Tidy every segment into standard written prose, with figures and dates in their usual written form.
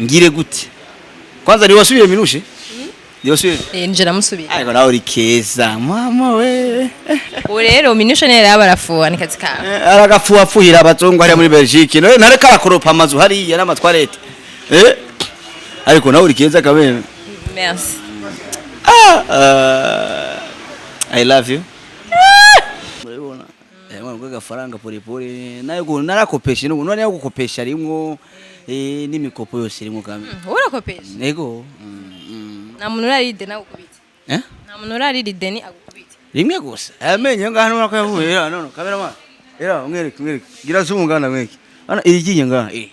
Ngire gute? Kwanza ni wasubire Minushe, ni wasubire. Eh, nje namusubira. Ariko nawe uri keza, mama we. Ubu rero Minushe niyo yari barafuha, ni kazi kawe. Eh, aragafuhafuhira abazungu hariya muri Belgique, none nareka arakoropa amazu hariya n'amatwarete. Eh, ariko nawe uri keza kabene. Merci. Ah, I love you. Murabibona, eh, mwana bw'agafaranga pole pole nayo narakopeshe n'ubu none yo gukopesha rimwo, eh, n'imikopo yose irimo kame. Urakopesha? Nego. Nta muntu urarira ideni agukubita? Eh? Nta muntu urarira ideni agukubita? Rimwe gusa amenyo ngaha none ko yavuye era none cameraman era umwereke, umwereke, gira zoom ngana, mwereke ana iriginye ngaha, eh.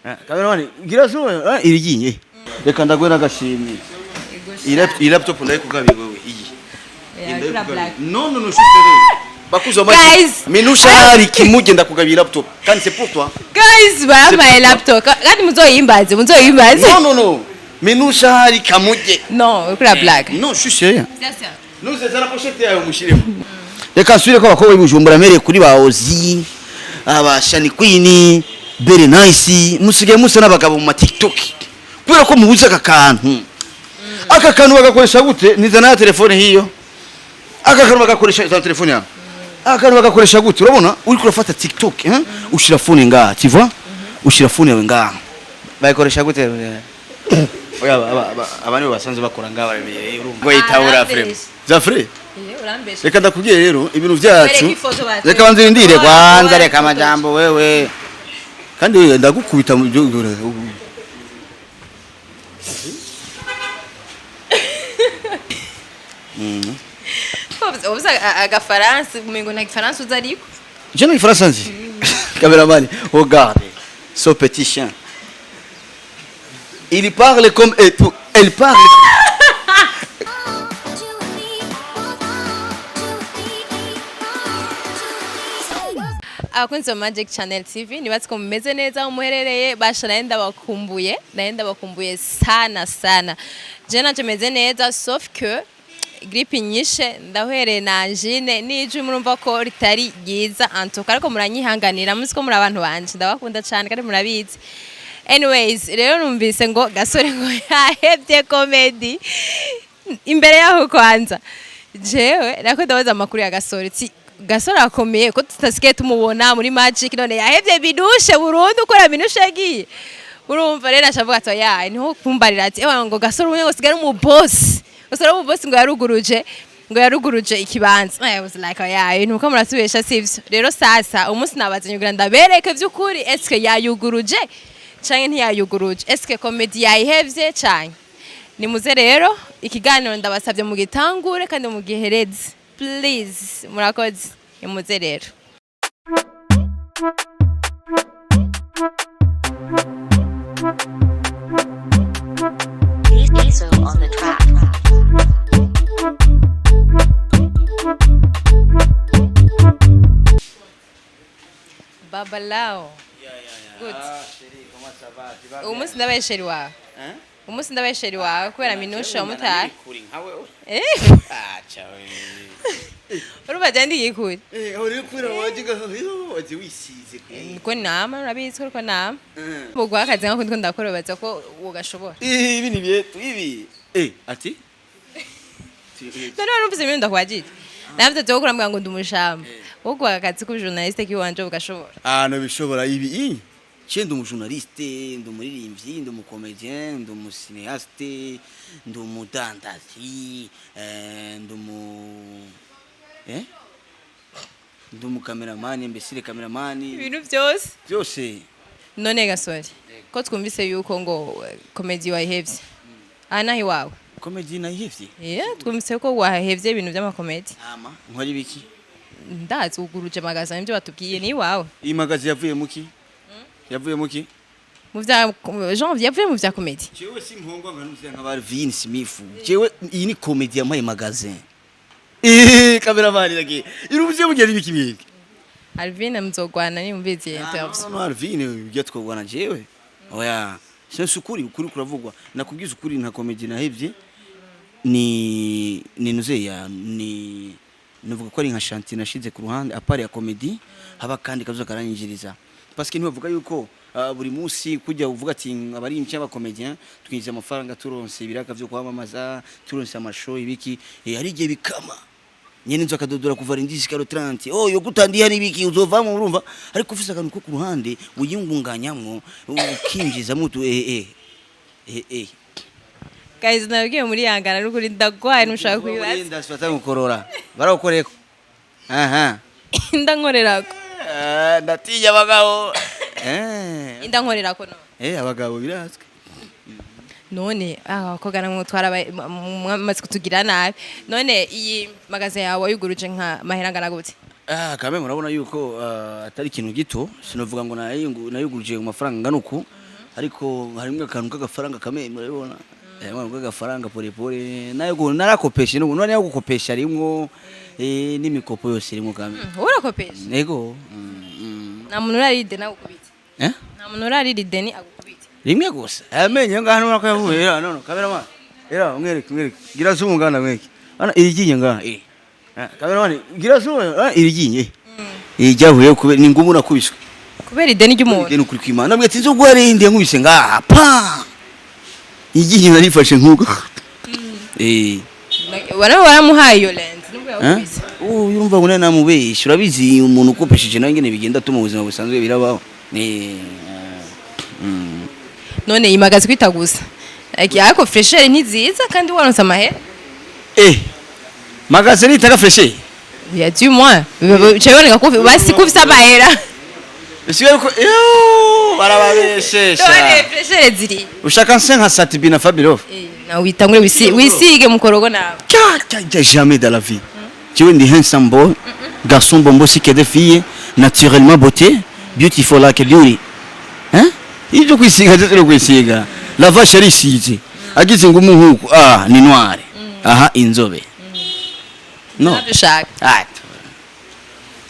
Eh, cameraman, gira zoom, ah, iriginye. Reka ndaguhe n'agashimwe. Iyi laptop ndayikugabiye wewe iyi. Non, non, non, je suis sérieux. Bakuzo. Guys. Minusha hari kimuje, ndakugabira laptop. Kandi c'est pour toi. Guys, bampaye laptop kandi muzoyimbaze, muzoyimbaze. Non, non, non. Minusha hari kamuje. Non, uriko blague. Non, je suis sérieux. Non, c'est la pochette yayo mushiremo. Reka nsubire ko abakobwa b'Ibujumbura mereye kuri ba Ozi, aba Shani Queen, Very Nice, musigaye musa n'abagabo mu ma TikTok. Kubera ko mubuze aka kantu. Aka kantu bagakoresha gute? Nizana ya telefone hiyo. Aka kantu bagakoresha za telefone yawe. Aka kantu bagakoresha gute? Urabona uriko urafata TikTok, hein? Ushira phone ngaha, tu vois? Ushira phone yawe ngaha. Bayikoresha gute? Oya, aba nibo basanzwe bakora ngaha, barabeye urumva. Yitabura frame. Za frame. Reka ndakubwiye rero ibintu byacu. Wereka ifoto batwereka. Reka banze ndire Oh, kwanza, oh, reka ifoto. Amajambo wewe. Kandi wewe ndagukubita mu byo. Ubuze agafaransa, umengo nta gifaransa uzi ariko. Je n'ai français nzi. Cameraman, regarde ce petit chien. Il parle comme et tout. Elle parle. Two, three, four, two, three, four, two, three. Abakunzi ba Magic Channel TV, nibatse ko mumeze neza aho muherereye. Basha, naye ndabakumbuye, naye ndabakumbuye sana sana. Je nanje meze neza, sauf que grippe nyishe, ndahwereye na angine, n'ijwi murumva ko ritari ryiza antuka, ariko muranyihanganira, muzi ko muri abantu banje, ndabakunda cyane kandi murabizi. Anyways rero, numvise ngo Gasore ngo yahebye comedy. Imbere yaho kwanza jewe nako ndabaza amakuru ya Gasore, ti Gasore akomeye ko tutasigaye tumubona muri Magic, none yahevye Bidushe burundu, ukora Minushe yagiye? Urumva rero ashavuga ati ya niho kumbarira ati ewa ngo Gasore ubu ngo sigara umu boss, Gasore umu boss, ngo yaruguruje ikibanza. I was like, ya ibintu uko muratubesha sivyo. Rero sasa umunsi nabazanye kugira ndabereke vy'ukuri, eske yayuguruje canke ntiyayuguruje, eske comedy yayihevye canke? Nimuze rero ikiganiro ndabasabye mugitangure kandi mugihereze, please. Murakoze, nimuze rero. Diesel on the track. Babalao, good. Uyu munsi ndabaye chéri wawe, umunsi ndabaye chéri wawe kubera Minusha wamutaye. Eh, urumva je ndigikuri. Niko nama, urabizi ko nama muguha akazi nkako ndiko ndakora, baza ko ugashobora. Ibi ni vyetu ibi. Eh, ati? None warumvise ibintu ndakwagije, navuze byo kurambwira ngo ndi umushamba wo guha akazi k'ubujournaliste k'iwanje, ugashobora. Ah, no bishobora ibi. I. Je ndi umujournaliste, ndi umuririmbyi, ndi umucomédien, ndi umucinéaste, ndi umudandazi, eh, ndi umu eh? Ndi umukameramani, imbesire kameramani. Ibintu byose. Byose. None Gasore, ko twumvise yuko ngo comédie wayihevye, aha naho iwawe? Comédie nayihevye? Yeah, twumvise ko wahevye ibintu by'amacomédie. Hama nkora ibiki? Ndazi uguruje magasin, ibyo batubwiye ni iwawe. Iyi magasin yavuye muki? Yavuye muki? Mu vya Jean, yavuye mu vya comédie. Jewe simpongwa nka nuzi nka Alvin Smith. Jewe iyi ni comédie yampaye magasin. Eh, cameraman yagiye. Irubuze mugera ibiki biki? Alvin muzogwana nimumvizi iyi interview. No, no, Alvin ibyo twogwana jewe. Oya, sinzi ukuri, ukuri kuravugwa. Nakubwiza ukuri, nta comédie nahevye. Ni nuzeya ni nuvuga ko ari nka chantier nashize ku ruhande, à part ya comédie haba kandi kazoza karanyinjiriza. Parce que ntibavuga yuko buri munsi kujya uvuga ati abaririmbyi cyangwa abacomédien twinjiza amafaranga, turonse ibiraka vyo kwamamaza, turonse amashow, ibiki, hari igihe bikama nyene inzu akadodora kuva rindisi karo 30, oh yo gutandiye n'ibiki uzovamo. Urumva, ariko ufise akantu ko ku ruhande wiyungunganyamwo, ukinjizamo utu Guys, nabwiye muri yangana n'ukuri, ndagwaye, ntushaka kubibaza. Ndasifata gukorora baragukoreko aha. Inda nkorerako. Ndatinya abagabo. Inda nkorerako no. Abagabo birazwi. None abakobwa namwe twarabaye, mwamaze kutugira nabi. None iyi magasin yawe wayuguruje nka mahera angana gute? Ah, kame murabona yuko atari ikintu gito. Sinovuga ngo nayuguruje mu mafaranga angana uku, ariko harimo akantu k'agafaranga kame murabibona. Harimo akantu k'agafaranga pole pole nayo narakopeshe n'ubu none yo gukopesha rimwo, n'imikopo yose irimo kame. Urakopesha? Ego. Nta muntu urarira ideni agukubita? Eh? Nta muntu urarira ideni agukubita? Rimwe gusa. Amenyo ngaha nubona ko yavuye era no cameraman. Era umwereke, umwereke. Gira zoom ngana mwereke. Ana iriginye ngaha. Cameraman, gira zoom, iriginye. Ryavuye kubera ni ngumu nakubiswe. Kubera ideni ry'umuntu? Ideni kuri kwimana. Namwe ati nzoguha rindi nkubise ngaha. Pa! Iryinyo narifashe nkuko. Waramuhaye iyo lens nubwo yakubise? Oh, urumva ngo namubesha. Urabizi umuntu ukopesheje nawe ngene bigenda tuma ubuzima busanzwe birabaho. None iyi magasin kwita gusa, ariko fraîcheur ntiziza kandi waronse amahera. Magasin nitaka fraîcheur. Ya, du moins bica biboneka ko basi ko ufise amahera. Bisigaye ko yo barababeshesha. None fraîcheur ziri? Ushaka nse nka Sat-B na Fabirov. Nawe witangure wisige mukorogo nawe. Tcha, tcha, tcha, jamais dans la vie. Tu vois, des handsome boy, garçon bonbon, si que des filles, naturellement beauté, beautiful like a beauty. Hein? Ibyo kwisiga ndetse no kwisiga. La vache yarisize. Agize ngo umuhuku, ah, ni noir. Aha inzobe. No. Ntabyo ushaka. Ah.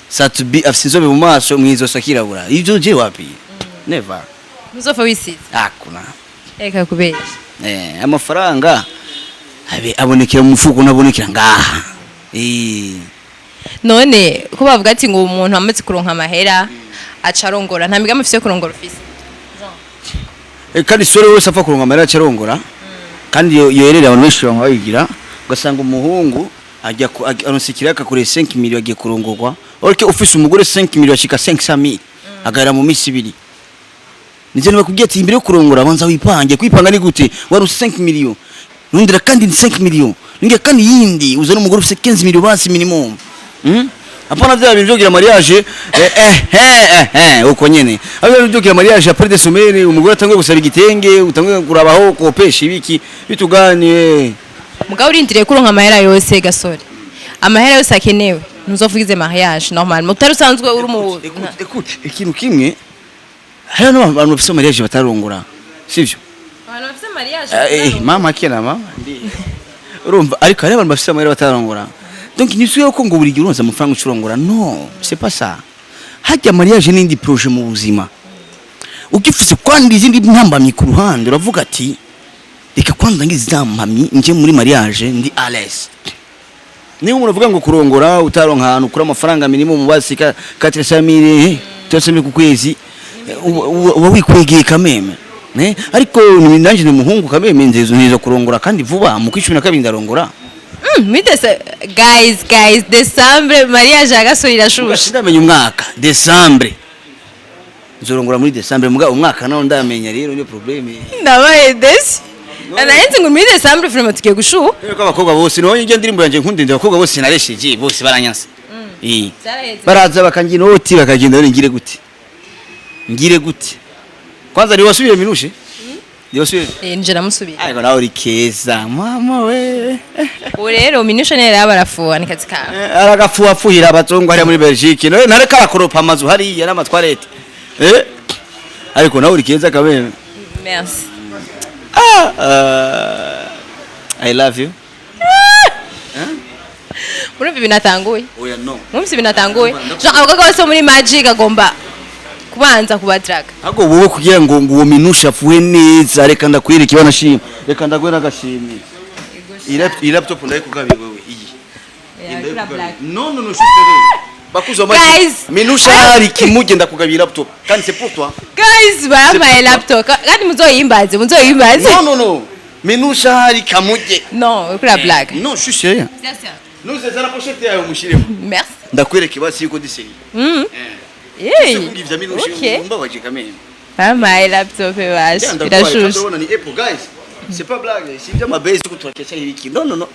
Sat-B afise inzobe mu maso, mwizosi akirabura. Ibyo je wapi? Never. Ntuzopfa wisize. Hakuna. Reka kubesha. Amafaranga abe abonekera mu mufuko nabonekera ngaha. None ko bavuga ati ngo umuntu amaze kuronka amahera aca arongora, nta migambi ufise yo kurongora ufise? Kandi sore wese apfa kuronka amahera acarongora, kandi iyo yerera abantu benshi bamwe bayigira, ugasanga umuhungu ajya aronse ikiraka kure 5 millions, agiye kurongorwa. Orike ufise umugore, 5 millions ashika 500 mille agahera mu minsi 2. Nivyo nibakubwiye ati imbere yo kurongora banza wipange. Kwipanga ni gute? Waruse 5 millions, nundira kandi ni 5 millions, nundira kandi yindi, uzana umugore ufise 15 millions basi minimum. Hapana vya bintu vyo kugira mariage, uko nyene. Abo bintu vyo kugira mariage après des semaines umugore atanguye gusaba igitenge, utanguye kurabaho kopesha ibiki bituganye. Mugabo urindiriye kuronka amahera yose, gasore, amahera yose akenewe, ntuzovugize mariage normalement utari usanzwe uri mu Écoute, écoute, ikintu kimwe, hariho n'abantu bafise mariage batarongora, sivyo? Abantu bafise mariage? Mama kena mama. Urumva, ariko hariho abantu bafise amahera batarongora. Donc ntisuye ko ngo buri gihe uronse amafaranga ucurongora. Non, c'est pas ça. Hajya mariage n'indi projet mu buzima. Ugifise kwandi izindi ntambamyi ku ruhande, uravuga ati reka kwanza ngize intambamyi nje muri mariage ndi à l'aise. Niba umuntu avuga ngo kurongora utaronka ahantu ukura amafaranga minimum basi ka 400 000, 300 000 ku kwezi, uba wikwegeye kameme. Ne? Ariko nanjye ni umuhungu kameme, nzezo ntizo kurongora kandi vuba mu 12 ndarongora. Muri guys, guys, décembre mariage ya gasore irashushe. Ndamenya umwaka décembre nzorongora muri décembre, muga umwaka nawo ndamenya rero niyo problème. Ndabaye desi, narenze ngo muri décembre vraiment tugiye gushuha. Rero ko abakobwa bose niho njye ndirimbo yanjye nkundinde, abakobwa bose naresheje bose baranyanse. Byaraheze. Baraza bakangira inoti bakagenda. None ngire gute? Ngire gute? Kwanza ni wasubire minushe, ni wasubire. Nje namusubira. Ariko nawe uri keza mama we. Ubu rero minushe nera yaba arafuha, ni kazi kawe. Aragafuhafuhira abazungu hariya muri Belgique, none nareka arakoropa amazu hariya n'amatwarete. Ariko nawe uri keza kabeme. Merci. Ah, I love you. Murumva ibintu atanguye? Oya, no. Mwumvise ibintu atanguye? Genre abakobwa bose bo muri Magic agomba kubanza kubadraga. Ahubwo wowe kugira ngo uwo minushe afuhe neza, reka ndakwereke ibana shimwe, reka ndaguhe n'agashimwe. Iyi laptop ndayikugabiye wewe iyi. No, no, no, je suis sérieux. Bakuzo. Guys. Minusha hari kimuje, ndakugabira laptop kandi c'est pour toi. Guys, barampaye laptop kandi muzoyimbaze, muzoyimbaze. Non, non, non, Minusha hari kamuje. Non, uriko ura blague. Non, je suis sérieux. Nuze zana pochette yawe mushiremo. Merci. Ndakwereke basi yuko ndi sérieux. Hey. Ivya Minusha. Okay. Mbabaje kamene. Barampaye laptop bashe, birashushe. Ndabona ni Apple, guys, c'est pas blague, si bya mabase ko turakesha ibiki. Non, non, non.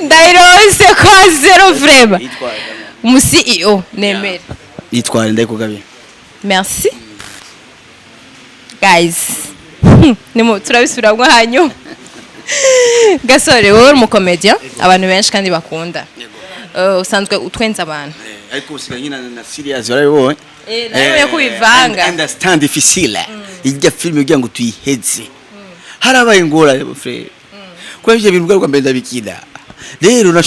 Ndayirose kwa zéro, vraiment. Yitwaye. Umu CEO nemera. Yitware, ndayikugabira. Merci guys. Nimu turabisubiramwo hanyuma. Gasore, wowe uri umu comédien abantu benshi kandi bakunda. Usanzwe utwenza abantu. Ariko usigaye nyina na serious, warabibonye. Nawe ko ubivanga. Understand, difficile ijya filime kugira ngo tuyiheze harabaye ingorane, mon frère, kuko ivyo bintu bwa mbere ndabikina rero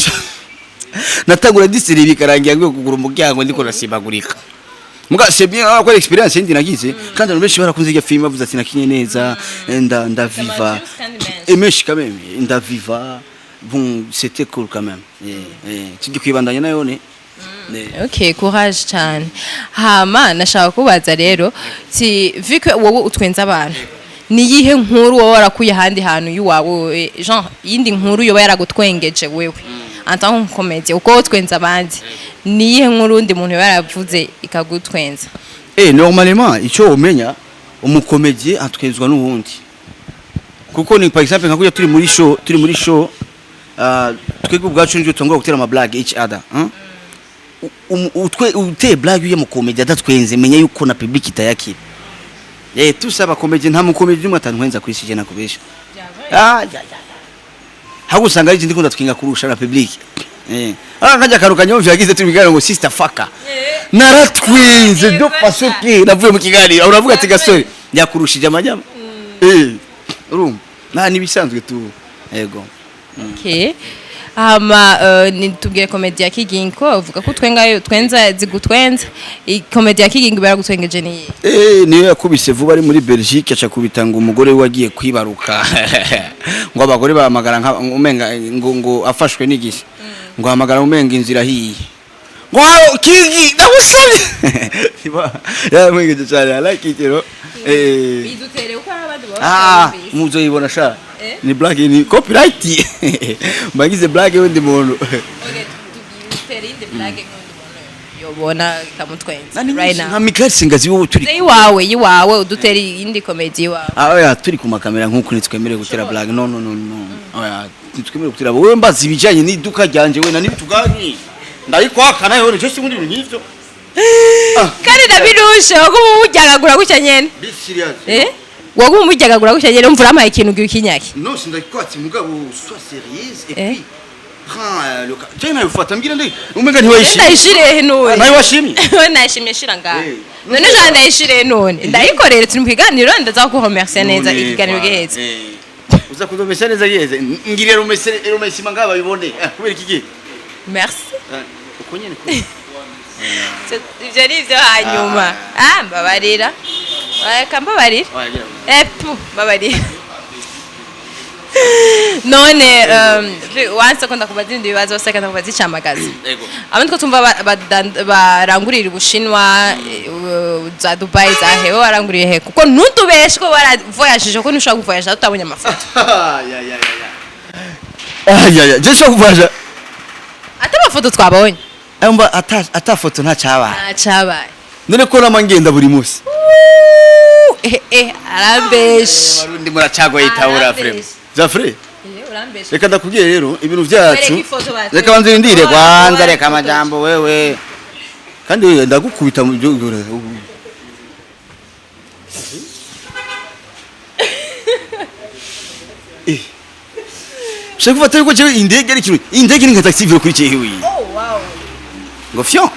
natangura disiri bikarangira ngiye kugura umuryango ndiko nasimbagurika. Muga c'est bien ko expérience yindi nagize, kandi abantu benshi barakunze iryo filime, bavuze ati nakinye neza, ndaviva. Views kandi menshi. Et menshi quand même, ndaviva. Bon, c'était cool quand même. Tujye kwibandanya nayo ne. Okay, courage cyane. Hama nashaka kubaza rero ti vu que wowe utwenza abantu, ni yihe nkuru wowe warakuye ahandi hantu y'uwawe, genre yindi nkuru yoba yaragutwengeje wewe en tant que comédien, uko utwenza abandi, ni yihe nkuru undi muntu yoba yaravuze ikagutwenza? Normalement icyo umenya, umu comédien atwenzwa n'uwundi, kuko ni par exemple nka kurya turi muri show, twebwe ubwacu nivyo tungwa gutera ama blague each other, hein? Uteye blague uye mu comédien adatwenze, menya yuko na public itayakira. Tout ça ba comédien, nta mu comédien umwe atantwenza kwisi, je nakubesha. Ah ya ya, hago usanga ari ndiko ndatwinga kurusha na public. Kajya karuka nyomvye yagize turi biganiro ngo sister fucker, naratwinze do façon que navuye mu kiganiro uravuga ati Gasore yakurushije amanyama. Urumva nta nibisanzwe tu, yego. Okay, hama nitubwire comédie ya Kigingi, ko uvuga ko utwenga, twenza zigutwenza, comédie ya Kigingi baragutwengeje ni? Niyo yakubise vuba ari muri Belgique, aca kubita ngo umugore we agiye kwibaruka, ngo abagore bahamagara nka umenga ngo afashwe n'igisi, ngo ahamagara umenga inzira hiye, ngo "Haro, Kigi ndagusabye." Yaramwengeje cyane, I like it. Bidutere uko abandi. Ah, muzoyibona sha. Eh? Ni blague, ni copyright, mbagize blague wundi muntu. Dutere indi blague nk'undi muntu yobona ikamutwenza right now. Nka Michael Singazi, wowe turi Yiwawe, yiwawe, udutere indi comédie yiwawe. Ah oya, turi ku makamera nk'uku ntitwemerewe gutera blague. Non, non, non, non, oya, ntitwemerewe gutera. Wowe mbaza ibijyanye n'iduka ryanje, we na n'ibitugani ndayikwaka nayo nicyo sibundi ibintu nk'ivyo. Kandi ndabirushe, waguma umuryagagura gutya nyene. Be serious. Waguma umuryagagura gutya nyene, umvura amaye ikintu ugira ikinyaki. Non, sindakwatse, mugabo sois sérieuse et Eh? puis prends le cas. Je nawe ufata mbwira ndi umenga ntiwayishimye. Ndayishire none? Nawe washimye. Nayishimye, shira ngaha. None None jana ndayishire none, ndayikorere turi mu kiganiro, ndaza kuremercier neza ikiganiro giheze. Uza kudomesha neza giheze, ngirira rumese rumesima ngaba babibone. Kubera iki gihe? Merci. Uko nyene. Ivyo ni ivyo hanyuma. Ah, mbabarira, reka mbabarira. Pu mbabarira. None wanse ko ndakubaza ibindi bibazo, seka ndakubaza icamagazi. Ego. Abandi ko tumva barangurira Ubushinwa, za Dubai, za hewe, waranguriye he? Kuko ntutubeshe ko waravoyagije, ko ntushobora kuvoyaja tutabonye amafoto. Ya ya ya ya. Ah ya ya, je suis kuvaja. Ata amafoto twabonye. Amba ata foto nta cyabaye. Ntacabaye. None ko nama ngenda buri munsi. Arambeshe. Abarundi muracagoye itabura. Arambeshe. Frère Jafre. Urambeshe. Reka ndakubwiye rero ibintu byacu. Wereka ifoto bacu. Reka banze ndire Oh, kwanza, oh, reka ifoto. Amajambo wewe. Kandi wewe ndagukubita mu byo. Ushaka gufata yuko jewe indege ari ikintu, indege ni nka taxi vélo kuri jewe. Oh wow. Ngo fyon.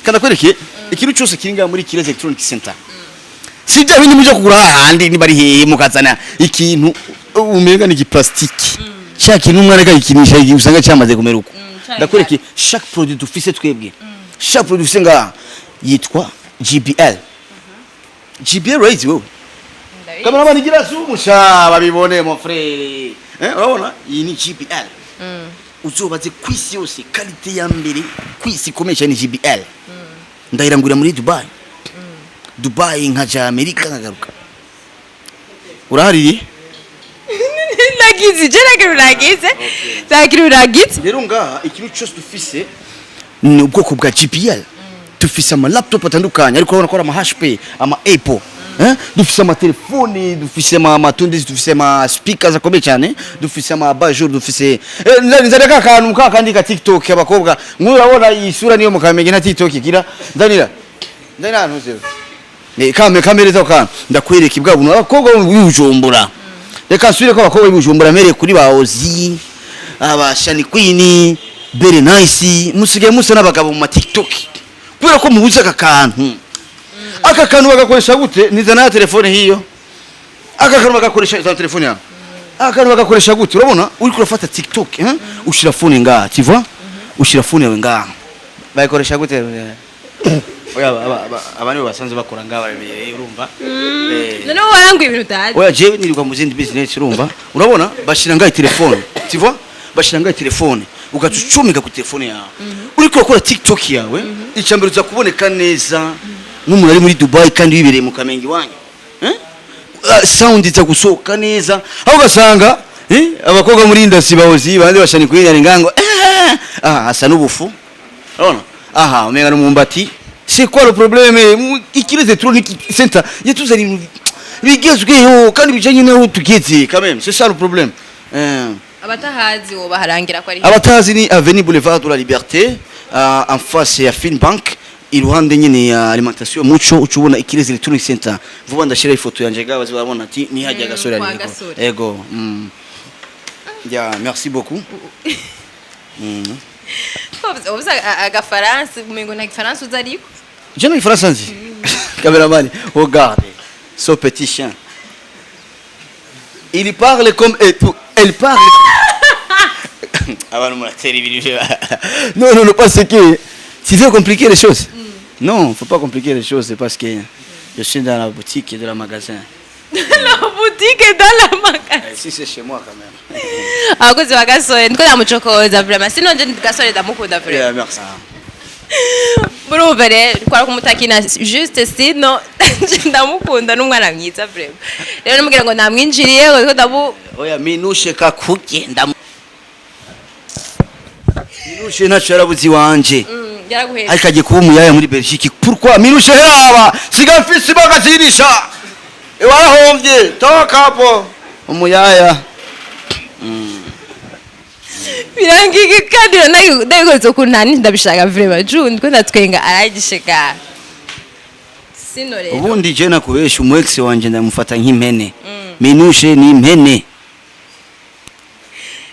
Kandi akwereke ikintu cyose kiri ngaha muri Kirezi Electronic Center. Si bya bindi mujya kugura hahandi niba ari hehe, mukazana ikintu umenga ni igiplastiki. Cya kintu umwana akagikinisha igihe usanga cyamaze kumera uko. Cya Ndakwereke chaque produit dufise twebwe. Chaque produit dufise ngaha yitwa GBL. GBL right wewe. Cameraman igira zoom sha babibone, mon frère. Urabona iyi ni GBL. Uzobaze kwisi yose, qualité ya mbere kwisi ikomeye cyane, JBL. Ndayirangurira muri Dubai. Dubai nkaja Amerika, nkagaruka. Urahaririye? Nagize je, nagira uragize, nagira uragize. Rero ngaha ikintu cyose dufise ni ubwoko bwa JBL. Dufise ama laptop atandukanye, ariko urabona ko ari ama HP, ama Apple, eh? Dufise amatelefoni, dufise ama matundisi, dufise ama speakers akomeye cyane, dufise ama abat-jour, dufise nzanira ka kantu ka kandi ka TikTok. Abakobwa nk'urabona iyi sura niyo mukamenya nta TikTok igira. Nzanira, nzanira ahantu zewe. Kame kamereza kantu, ndakwereka ibwa buntu abakobwa b'Ibujumbura. Reka nsubire ko abakobwa b'Ibujumbura, mereye kuri ba Ozi, aba Shani Queen, Bere Nice, musigaye musa n'abagabo mu ma TikTok kubera ko mubuze aka kantu. Aka kantu bagakoresha gute? Nizana ya telefone hiyo. Aka kantu bagakoresha za telefone yawe. Aka kantu bagakoresha gute? Urabona uriko urafata TikTok, eh? Ushira phone ngaha, tu vois, ushira phone yawe ngaha. Bayikoresha gute? Oya, aba nibo basanzwe bakora ngaha, barabimenyereye, urumva. Noneho waranguye ibintu utazi. Oya, jewe nirirwa mu zindi business, urumva. Urabona bashira ngaho telefone, tu vois, bashira ngaho telefone, ugaca ucomeka ku telefone yawe, uriko urakora TikTok yawe. Icambere uza kuboneka neza nk'umuntu ari muri Dubai kandi wibereye mu Kamenge iwanyu, eh? Sound iza gusohoka neza, aho ugasanga abakobwa muri industry bahozi bandi bashani kuri ngango, ah, asa n'ubufu. Urabona aha umenga n'umumbati. C'est quoi le problème? Ikirezi Electronic Center yatuzana ibintu bigezweho kandi bijanye n'aho tugeze. Quand même, c'est ça le problème. Abatahazi wo baharangira ko ari Abatazi ni avenue Boulevard de la Liberté, en face ya Finbank, iruhande nyine ya alimentation Muco, uca ubona Ikirezi Electronic Center. Vuba ndashira ifoto yanje gabazi, barabona ati ni hajya Gasore kwa ari. Gasore. Ego. Ya, merci beaucoup. Ubuze agafaransa, umengo nta gifaransa uzi ariko. Je n'ai français nzi. Cameraman, regarde ce petit chien. Il parle comme et tout. Elle parle. Abantu muratera ibintu. Non, non, non, parce que tu veux compliquer les choses. Non, faut pas compliquer les choses, c'est parce que je suis dans la boutique et de la magasin. La boutique dans la magasin. Si c'est chez moi quand même. Abakozi ba Gasore niko ndamucokoza vraiment, sinon je Gasore ndamukunda vraiment. Yeah, merci. Murumva rero twara kumutakina juste, sino ndamukunda, n'umwana mwiza vraiment. Rero namubwira ngo namwinjiriye ngo ndamu Oya, Minushe kakugenda. Minushe ntacyo yarabuze iwanje. Yaraguhetse. Ariko agiye kuba umuyaya muri Belgique. Pourquoi? Minushe yaba siga mfise bagazirisha. Warahombye, toka hapo. Umuyaya. Birangige kandi ndabikoze ukuntu nta nindi ndabishaka vraiment. Ju ndiko ndatwenga, aragishika sino rero. Ubundi je nakubesha, umu ex wanje ndamufata nk'impene. Minushe ni impene.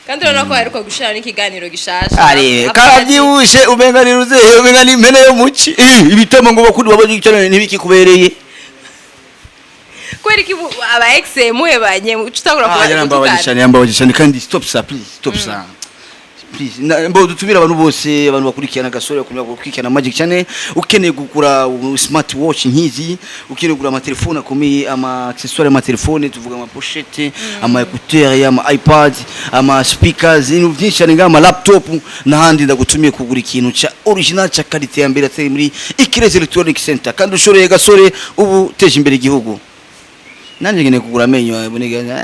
Kandi urabona ko aheruka gushira n'ikiganiro gishasha. Are Avuga ati, karabyibushe, umenga ni ruzehe, umenga ni impene yo muci. Ibitemo ngo bakundi babonye icyo ntibikikubereye. Kubera iki aba ex muhebanye uca utangura Ah, yarambabaje cyane, yarambabaje cyane kandi. Stop ça, please, stop ça, please. Mbo dutumira abantu bose, abantu bakurikirana Gasore, bakurikirana gukurikirana Magic cyane. Ukeneye kugura smart watch nkizi, ukeneye kugura amatelefone akomeye, ama accessoires y'amatelefone, tuvuga ama pochette, ama écouteur, ama iPad, ama speakers, ibintu byinshi cyane ngaha, ama laptop n'ahandi, ndagutumiye kugura ikintu ca original, ca qualité ya mbere, atari muri Ikirezi Electronic Center. Kandi ushoreye Gasore, ubu teje imbere igihugu. Nanjye nkeneye kugura amenyo aboneka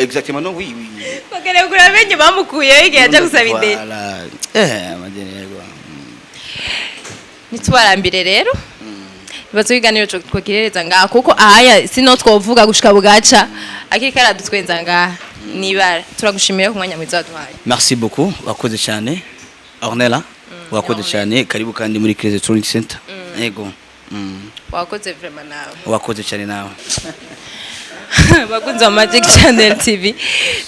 exactement, non, oui, oui. Bakeneye kugura amenyo bamukuyeho igihe aja gusaba ideni. Voilà. Amadeni yego. Ntitubarambire rero, ibibazo ibiganiro twokirereza ngaha, kuko ahaya sino twovuga gushika bugaca akiri karadutwenza ngaha nibara. Turagushimira ku mwanya mwiza waduhaye. Merci beaucoup, wakoze cyane Ornella, wakoze cyane. Karibu kandi muri Ikirezi Electronic Center. Yego. Wakoze vraiment nawe. Wakoze cyane nawe. Bakunzi ba Magic Channel TV,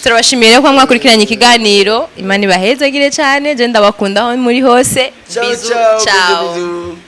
turabashimiye rero kuba mwakurikiranye ikiganiro. Imana ibahezagire cyane, je ndabakunda aho muri hose. Bisous, ciao. Bisous.